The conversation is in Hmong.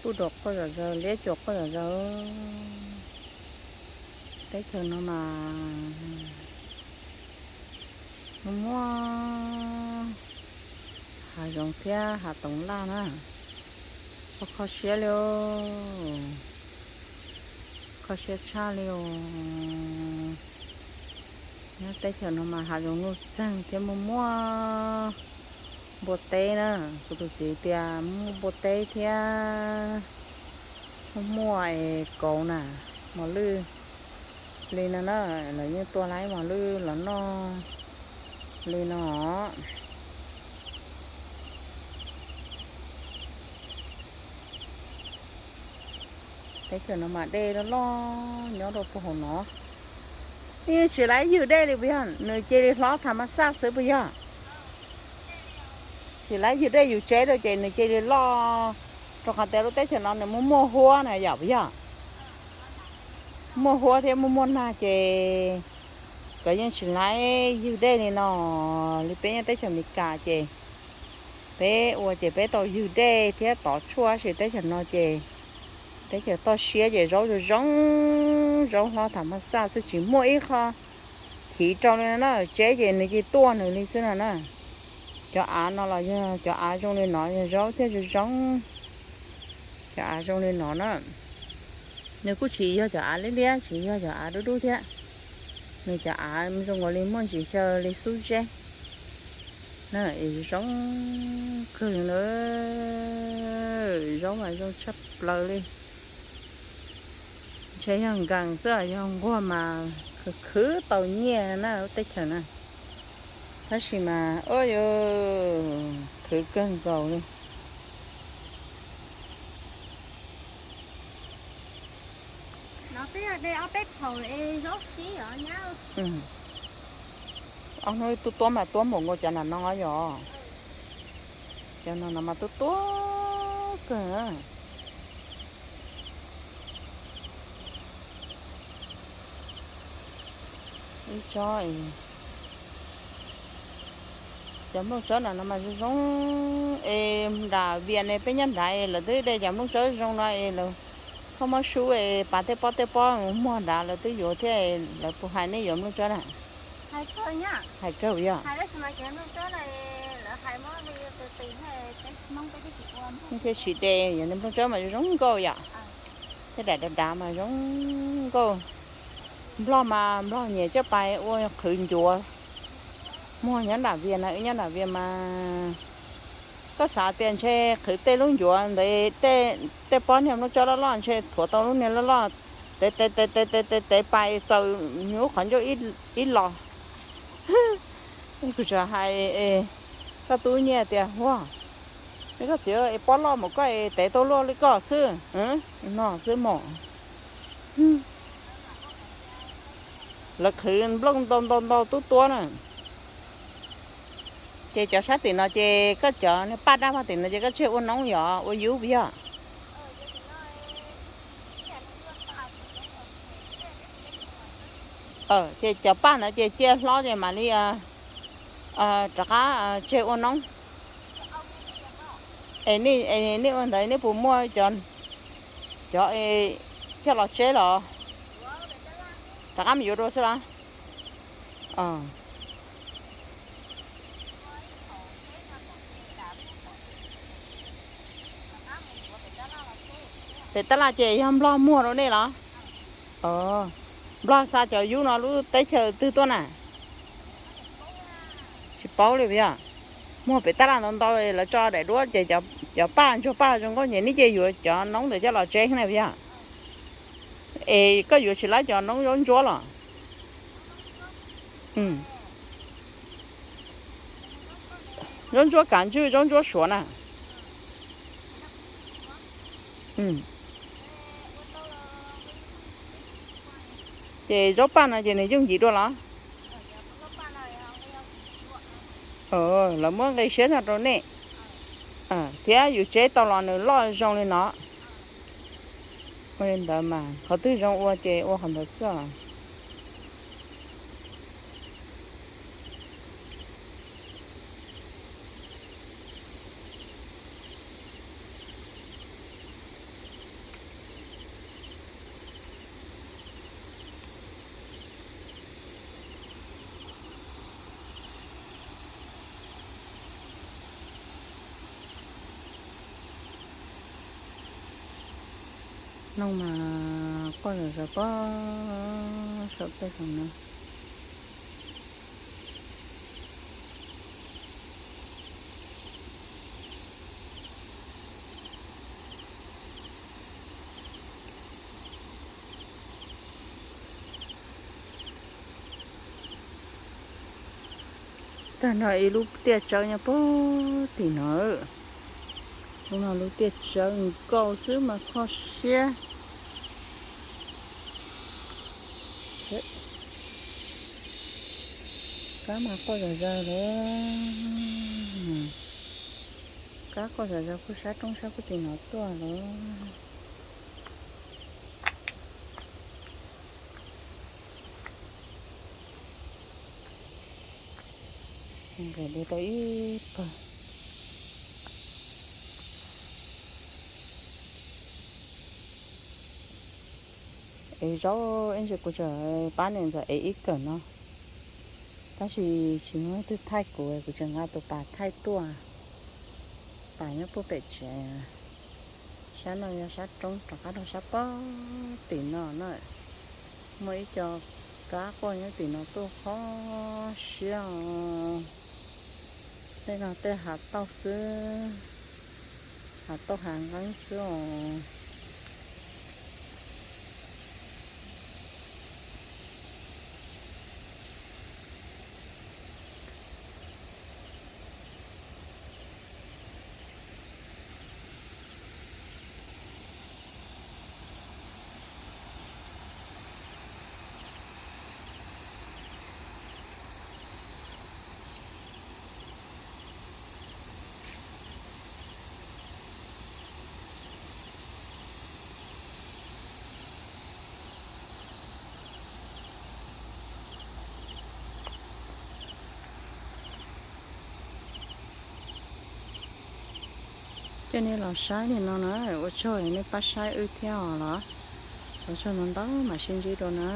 Kuj rau quaj zom zaws, liab cuam quaj zom zaws. Teb chaws no mas muaj muaj hav zoov thiab hav toov laj na. Kho siab li os, kho siab tshaj li os. Nyob teb chaws no mas hav zoov nuj txeeg thiab muaj muaj npua teb na. Kuv tus txiv tias muaj npua teb thiab muaj muaj es kauv na, mos lwj li no na, lawv yeej tua lawv mos lwj los noj li no. Teb chaws no mas dej loj loj nyob rau puag hauv no. Tsis laiv ywg dej li puas yog? Nws cia li hlob tham mas xaj xwb puas yog? Tsis laiv ywg dej yus tsev rau ces nws cia li loj, rau qhov tias lub teb chaws no nws muaj muaj huab na yom puas yog? Muaj huab thiab muaj muaj nag ces koj yeej tsis laiv ywg dej li no. Li peb nyob teb chaws Amelikas ces peb ua ces peb tau ywg dej thiab tov tshuaj, tab sis teb chaws no ces teb chaws toj siab ces zaub zoo zoo, zaub hlob tham mas xaj xwb, tsis muaj ib qho chiv rau li no na. Tsev ces nws cia li tuaj nws li xwb no na. Cov av no los yog cov av zoo li no, yog zaub thiab zoo zoo. Cov av zoo li no na, nws kuj tsis yog cov av liab liab, tsis yog cov av dub dub thiab. Nws cov av zoo nkaus li muaj ntsis xyaw li xub zeb na, es zoo kawg li. Zaub mas zoo tshaj plaws li. Ntshe yog nkees xwb, yog nquag mas khwv khwv tau nyiaj na lub teb chaws na. Tab sis mas ua yuav khwv kawg nkaus li. Ob hnub tuaj tuab mas tuab npaum nkaus cov nam no yog. Cov no no mas tuab tuab kawg. Ib tsob, cov nplooj tsawb no no mas zoo zoo. Es nram Vias ne, peb nyob nrad es lawv twb de cov nplooj tsawb zoo no es lawv kho mob sub es pas tej pob tej pob muag nrad lawv twb yuav thiab. Lawv puas hais nej yuav nplooj tsawb na? Hais kawg yog. Thiab tsis de, yuav nplooj tsawb mas zoo nkauj yom. Thiab daim dav dav mas zoo nkauj. Nplog mas nplog nyiam coj pais ua qhwv ncuav. Muag nyob nram Vias na, wb nyob nram Vias mas koj xav tias ntshe qhwv tej lub ncuav ntawd, tej pob niag nplooj tsawb loj loj ntshe thuav tau lub niag loj loj, tev tev tev tev tev tev pais txaws lub qhov ncauj ib los. Kuv tsuas hais koj tub Nyiaj tias, huaj, koj txiv, es pob loj mus koj es tev tau luaj li koj xwb no xwb mog. Lawv qhwv nplooj ntau ntau ntau tub tuab na. Ces cov sab tim no ces koj cov niag paj dab paj tim no ces koj tseg ua noob yog ua yub puas yog? Ces cov paj ntawd ces cia hlob ces mam li rov qab tseg ua noob. Es nej ua ntawd nej puas muaj cov coj los tseb los? Rov qab mus yuav dua xwb los? Pem tab laj ces yog nplog muag rau nej los? Nplog xa cov yub no lub teb chaws twg tuaj na? Tsis paub li puas yog? Muag pem tab laj ntau ntau lawv tso daim duab ces cov paj ntsuag paj zoo nkauj ces nej cia yuav cov noob ntawd coj los tseb na puas yog? Es koj yuav tsis laib cov noob zaub ntsuab los? Zaub ntsuab kav ntswj, zaub ntsuab suav na. Ces zaub paj no ces nws yooj yim dua los? Lawv muab nqi siab tshaj rau nej thiab yus tseb tau los nws loj zoo li no. Ua li ntawd mas qhov twg zoo ua ces ua qhov ntawd xwb os. Noog mas quaj zom zaws pob saum tej hav no. Tag nrho ib lub tiaj tsawb nyob puag tim no. Lub no lub tiaj tsawb nkaus xwb mas kho siab. Kab mas quaj zom zaws lawm. Kab quaj zom zaws puag sab roob sab puag tim no tuaj lawm. Nkawd de tau ib pawg. Ev zaub ib ntsis kuv tseem pab niam ntxawm ev ib kawm no, tab sis tsis muaj leej twg thaij kuv, kuv tseem nqa tus pas thaij tuaj. Pas nyob puag pem tsev. Sab no yog sab roob rov qab rau sab pob tim no na. Muaj ib co kab quaj nyob tim no tuaj kho siab os. Tej no tej hav tauj xwb, hav tauj hav nqeeb xwb os. Coj nej los saib li no na, ua tsaug nej pab saib wb thiab os los. Ua tsaug ntau ntau mam sib ntsib dua na.